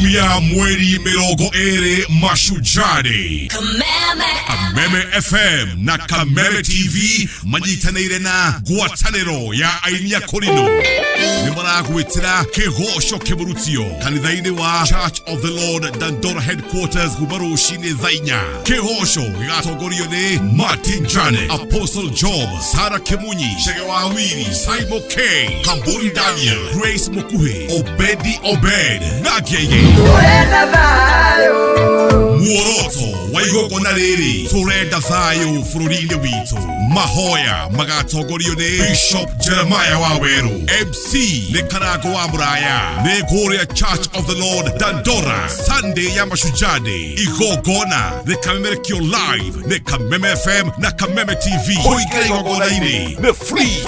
Kiumia mweri 20 Mashujaa Day. Kameme FM na Kameme TV manyitanĩire na ngwatanĩro ya aini a Kũrinũ nĩ maragwĩtĩra kĩgoco kĩmũrutio kanitha-inĩ wa Church of the Lord Dandora Headquarters kuma rũcinĩ thaa 4. Kĩgoco gĩgatongorio nĩ Martin Janet, Apostle Job, Sarah Kimunyi, Chege wa Wiri, Simon K, Kamburi Daniel, Grace Mukuhi, Obedi Obed na Ngenge. Muoroto wa igongona rĩrĩ, tũrenda thayũ bũrũri-inĩ witũ. Mahoya magatongorio nĩ Bishop Jeremiah Waweru, MC nĩ Karango wa Mũraya, nĩ kũrĩa Church of the Lord Dandora, Sunday ya Mashujaa Day. Igongona rĩkamemerekio live nĩ Kameme FM na Kameme TV. Kũingĩra igongona-inĩ nĩ free.